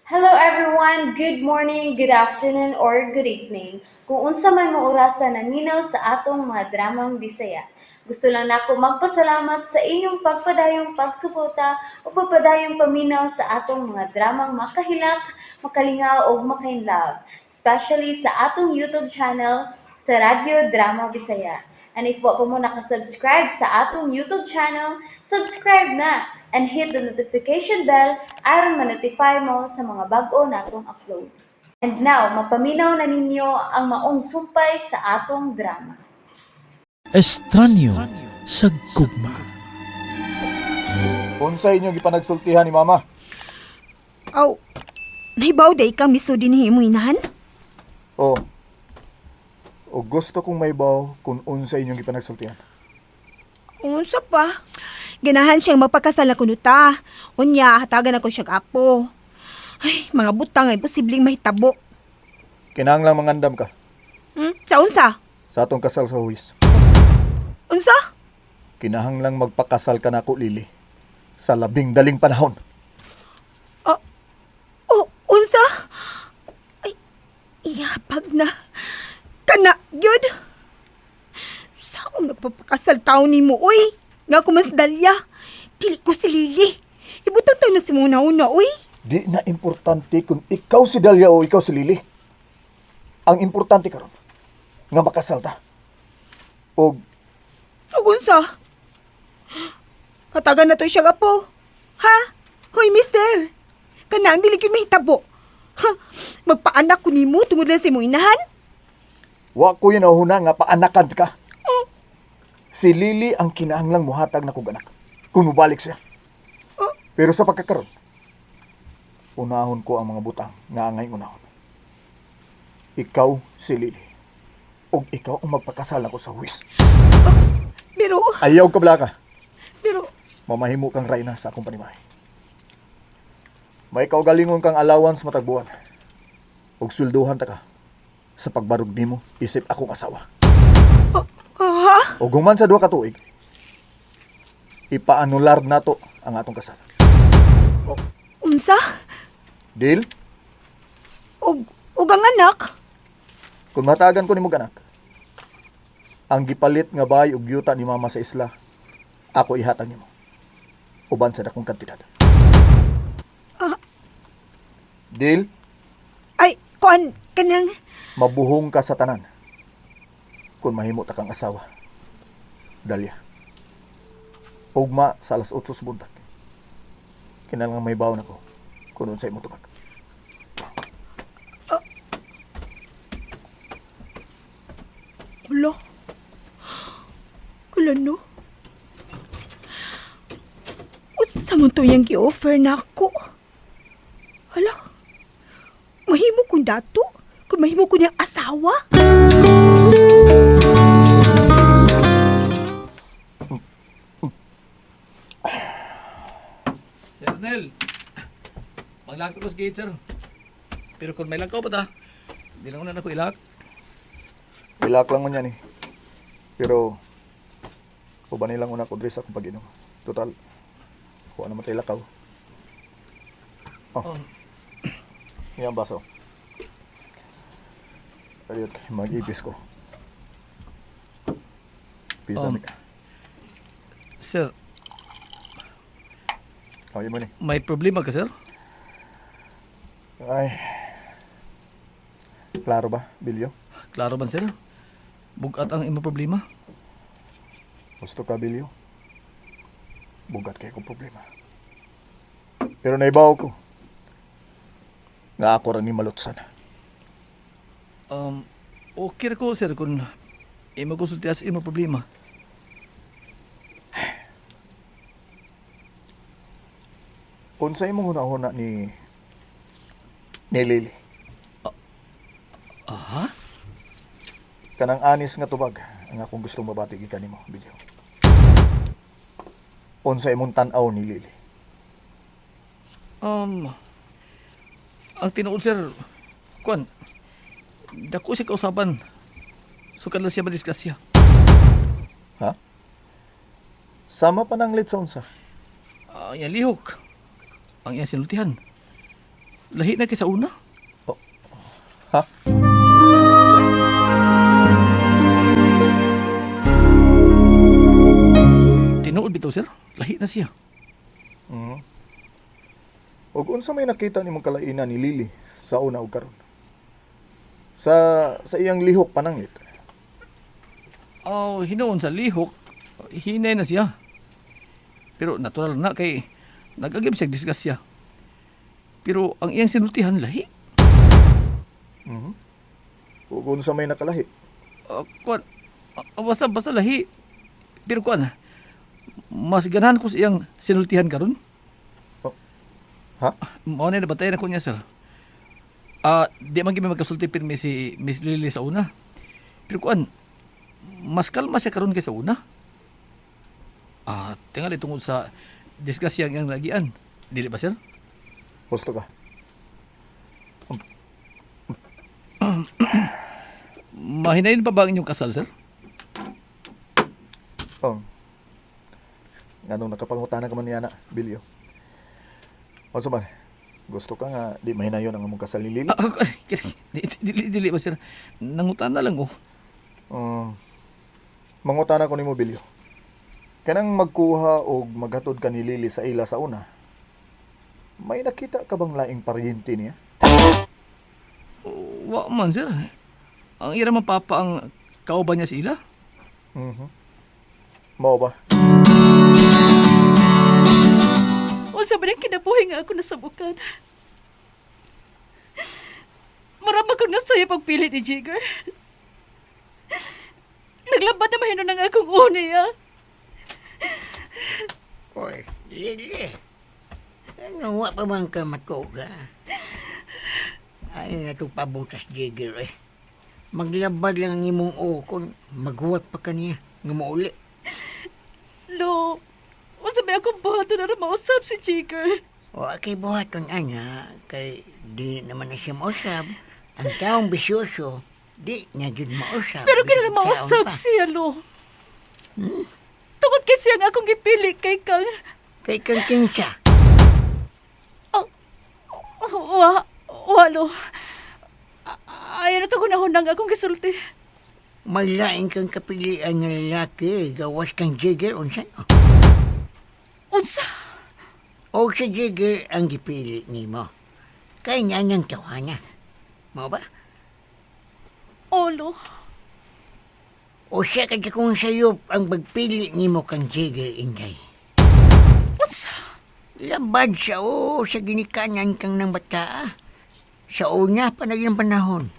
Hello everyone! Good morning, good afternoon, or good evening. Kung unsa man mo orasa naminaw sa atong mga dramang Bisaya. Gusto lang nako magpasalamat sa inyong pagpadayong pagsuporta o pagpadayong paminaw sa atong mga dramang makahilak, makalingaw ug makainlove, especially sa atong YouTube channel sa Radyo Drama Bisaya. And if wa pa mo nakasubscribe sa atong YouTube channel, subscribe na and hit the notification bell aron ma-notify mo sa mga bag-o natong uploads. And now, mapaminaw na ninyo ang maong sumpay sa atong drama. Estranyo sa gugma. Unsa inyong gipanagsultihan ni Mama? Aw, nahibaw day kang misudi ni imo inahan? Oh. O gusto kong maibaw kung unsa inyong gipanagsultihan. Unsa pa? Ganahan siyang magpakasal na kuno ta. Unya, hatagan ako siyang apo. Ay, mga butang ay posibleng mahitabo. Kinahanglang mangandam ka Sa unsa? sa atong kasal sa huwis. Unsa? Kinahanglang magpakasal ka nako, Lily. Sa labing daling panahon. Oh, unsa? Ay, iyapag na. Kana, yun. Saan nagpapakasal tao ni mo, uy? Nga ko mas dalya. Dili ko si Lily. Ibutang tayo na si muna una, uy. Di na importante kung ikaw si Dalia o ikaw si Lily. Ang importante karon nga makasal ta. Og Ug unsa? Hatagan na to siya apo. Ha? Hoy, mister. Kana ang dili gyud mahitabo. Ha? Magpaanak ko nimo tungod lang sa imong inahan? wa ko yun nahuna nga paanakan ka. Si Lily ang kinahanglang muhatag na kog anak kung mobalik siya. Pero sa pagkakaron, unahon ko ang mga butang nga angay unahon. Ikaw si Lily. Ug ikaw ang magpakasal ako sa huwis. Pero, Ayaw ka blaka. pero, Mamahimo kang rayna sa akong panimahay. May kaugalingon kang allowance matag buwan. Ug swelduhan ta ka sa pagbarog nimo isip akong asawa. Ha? Ug human sa 2 ka tuig, ipaanular nato ang atong kasal. Unsa? Deal? Ug ang anak? Kung matagan ko nimo anak, ang gipalit nga bahay ug yuta ni mama sa isla, ako ihatag nimo. Uban sa dakong kantidad. Ah. Deal? Ay, kuan, kanang, Mabuhong ka sa tanan. Kung mahimo ta kang asawa. Dalia. Ugma sa alas 8 sa buntag. Kinahanglan may bawon ako kung unsay mo tubag. Hala. Hala no. Unsa man to iyang gi-offer nako? Hala. Mahimo kong dato? Kung mahimo ko niyang asawa? Sir Nel, maglakto ko sa gate, sir. Pero kung may lakaw pa ta, di lang na ako ilak. Ilak lang man yan eh. Pero, uban nilang una ko diri sa akong pag-inom. Total, kuha naman tayo lakaw. Oh. Oh. Yan baso. Ayot, mag-ipis ko. Pisa ni ka. Sir, Oh, mo ni. may problema ka, sir? Ay. Klaro ba, Bilyo? Klaro man, sir? Bugat ang imong problema. Gusto ka, Bilyo? Bugat kay kong problema. Pero naibaw ko. Nga ako ra ni malutsan. Okay ra ko, sir, kung imo konsultihan sa imong problema. Unsa imong hunahuna ni Lily? Aha? Kanang anis nga tubag ang akong gustong mabati gikan nimo, Bilyo. Unsa imong tan-aw ni Lily? Ang tinuod, sir, kuan, dako siya kausaban. Sukad lang siya madisgrasya. Ha? Sama pa nang sa unsa? Ang iyang lihok, ang iyang sinultihan. Lahi na kay sa una. Ha? Tinuod bitaw, sir. Lahi na siya. Og unsa may nakita nimong kalainan ni Lily sa una og karon? Sa iyang lihok pananglit. Oh, hinuon sa lihok, hinay na siya. Pero natural na kay nagagim siya disgrasya. Pero ang iyang sinultihan lahi. Ug unsa may nakalahi? Kuan, basta basta lahi. Pero kuan, mas ganahan ko sa iyang sinultihan karon. Oh. Ha? Mao na nabatayan ako niya, sir. Di man gimi magkasulti pirmi si Miss Lily sa una. Pero kuan, mas kalma siya karon kaysa una. Tingali tungod sa disgrasya ang iyang lagian. Dili ba, sir? Husto ka. Mahinayin pa ba ang inyong kasal, sir? Oh. Nganong nakapangutana ka man niya na, Bilyo. Unsa man? Gusto ka nga di mahinayon ang among kasal ni Lily? Dili, dili ba, sir? Nangutan na lang, oh. Mangutana ko nimo, Bilyo. Kanang magkuha og maghatod ka ni Lily sa ila sa una. May nakita ka bang laing paryente niya? Wa man, sir. Ang ira man papa ang kauban niya sa ila. Mao ba? Unsa ba nang kinabuhi nga ako nasabukan? Marama ko na sa'yo pagpili ni Jigger. Naglaban na mahino ng akong uni, ah. Oy, Lily. Ano, wa pa man ka matuga? Ay, na itong pabutas, Jigger, eh. Maglabad lang ang imong ukon, maghuwat pa ka niya, nga mauli. Lo, unsa may akong buhaton aron mausab si Jigger? O, kay buhaton, ana, kay di naman na siya mausab. Ang taong bisyoso, di na jud mausab. Pero Bisag kinahanglan mausab kaon pa. siya, Lo. Tungod kay siya ang akong gipili kay kang... Kay kang kinsa. Wa, wa, Lo. Ayaw na ito gunahon ang akong gisulti. May laing kang kapilian nga lalaki, gawas kang Jigger, unsa no? Unsa? O si Jigger ang gipili nimo. Kay nga niyang tawana. Mao ba? Olo. O siya kay kung sayop ang pagpili nimo kang Jigger, Inday. Unsa? Labad siya o sa ginikanan kang ng bata. Sa una pa na ang panahon.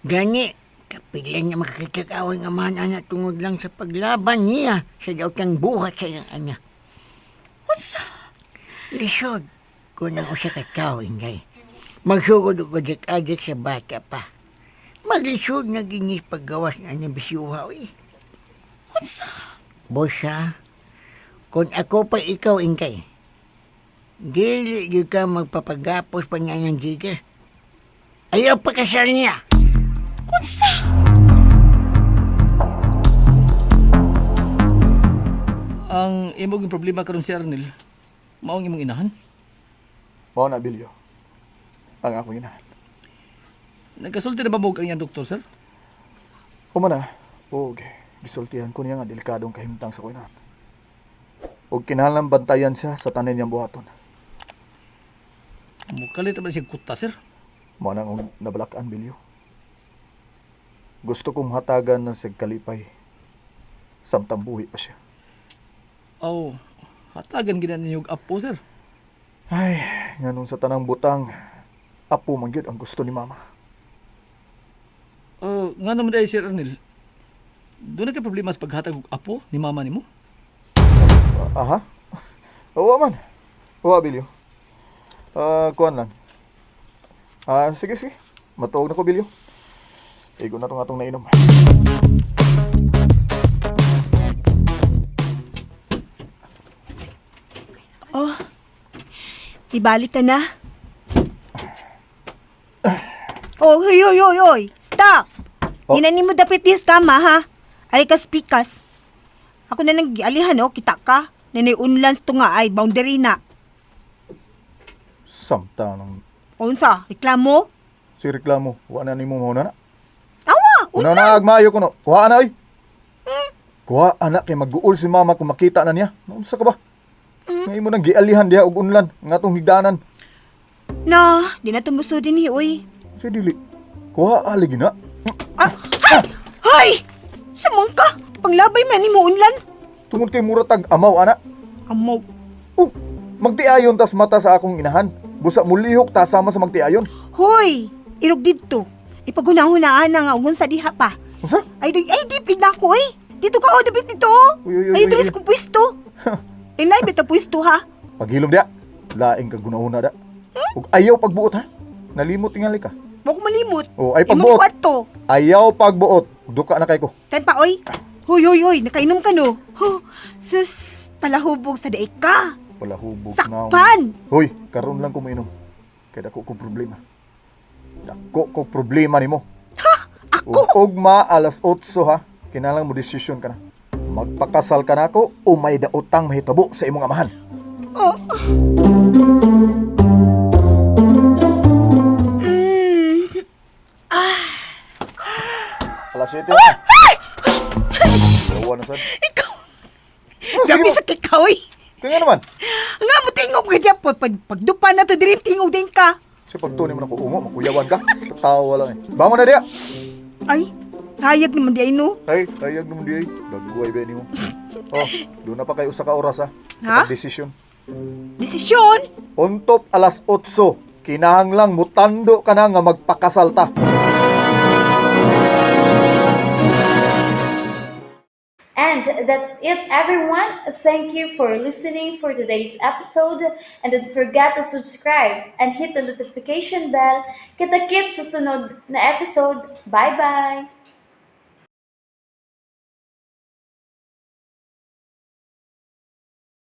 Gani, kapilan niya makakikakaway ang amahan anak tungod lang sa paglaban niya sa daotang buhat sa iyang anak. Unsa? Lisod, kung ang usa ka tao, Inday. Magsugod og adik-adik sa bata pa. Maglisod na ginis paggawas na niyang bisyuha, uy. Unsa? Bosa, kung ako pa ikaw, Ingkay, dili gyud ka magpapagapos pa niya ng jigger. Ayaw pa kasal niya. Unsa? Ang imong problema karon si Arnel, maong imong inahan. Mao na, Bilyo. Ang akong inahan. Nagkasulti na ba mo ang iyang doktor, sir? Humana, og gisultihan ko niya nga delikadong kahimtang sa kuinahan. Og kinahanglan bantayan siya sa tanan niyang buhaton. Mukalit ba siya kuta, sir? Mao nang akong nabalakan, Bilyo. Gusto kong hatagan ng sig kalipay. Samtang buhi pa siya. Aw, hatagan gina ninyo og apo, sir. Ay, nganong sa tanang butang, apo man gyud ang gusto ni mama. Nga naman dahil, Sir Arnel, doon na kay problema sa paghatag og apo ni mama nimo? Aha. Oo man. Oo, Bilyo. Kuan lang. Sige, sige. Matuog na ko, Bilyo. Igo na tong atong nainom. Oh, ibalik ka na. Oh, hoy, hoy, hoy, hoy. Stop! Oh. Hinani mo dapit dis kama, ha? Ay kas pikas. Ako na nang gialihan, oh, kita ka. Nanay unlans to nga ay, boundary na. Samta ng Unsa? Reklamo? Si reklamo, wa na nimo mo na. Awa, Una na agmayo kuno. Kuha na oy. Kuha ana kay magguol si mama kung makita na niya. Unsa ka ba? Nga imo nang gialihan diha og unlan nga atong higdanan. Na, di na tumuso din hi, uy. Si dili. Kuha ali gina. Ah, hay! Hay! Samong ka! Panglabay man ni mo unlan. Tungod kay mura tag amaw ana. Amaw. Oh, magtiayon tas mata sa akong inahan. Busa mulihok ta sama sa magtiayon. Hoy! Irog didto. Ipagunahunaan na nga ugon sa diha pa. Unsa? Ay, di, ay, di, na ako eh. Dito ka, oh, dapit dito, oh. Uy, uy, uy, Ay, uy, diri uy. sa kong pwesto. Inay, bita pwesto, ha? Paghilom diha. Laing kag gunahuna da. Ug ayaw pagbuot ha. Nalimot tingali ka. Wa ko malimot. Oh, ay Imo ni pagbuot. kwarto. Ayaw pagbuot. Duka na kay ko. Tan pa, oy. Hoy, hoy, hoy, nakainom ka, no? Huh, sus, palahubog sa daig ka. Wala hubog na. Sakpan! Hoy, karon lang ko mainom. Kay dako ko problema. Dako ko problema nimo. Ako! Ug ugma alas 8 ha. Kinahanglan mo desisyon ka na. Magpakasal ka nako o may daotang mahitabo sa imong amahan. Oh. Alas 7 na. Dalawa na sad. Ikaw! Ah, Grabe sige sa kikaw, oy. Kaya nga naman. Nga mo tingog ka diya po. Pagdupa na to, diri tingog din ka. Kasi pag tunay mo na ko ungo, makuyawan ka. Tawa lang eh. Bangon na diya. Ay, hayag naman di ay, no? Ay, tayag naman diya eh. Dagway ba nimo? Oh, doon na pa kayo usa ka oras ha. Sa Ha? pagdesisyon. Desisyon! On top alas 8, kinahanglang mutando ka na nga magpakasal ta. And that's it, everyone. Thank you for listening for today's episode. And don't forget to subscribe and hit the notification bell. Kita-kits sa sunod na episode. Bye-bye!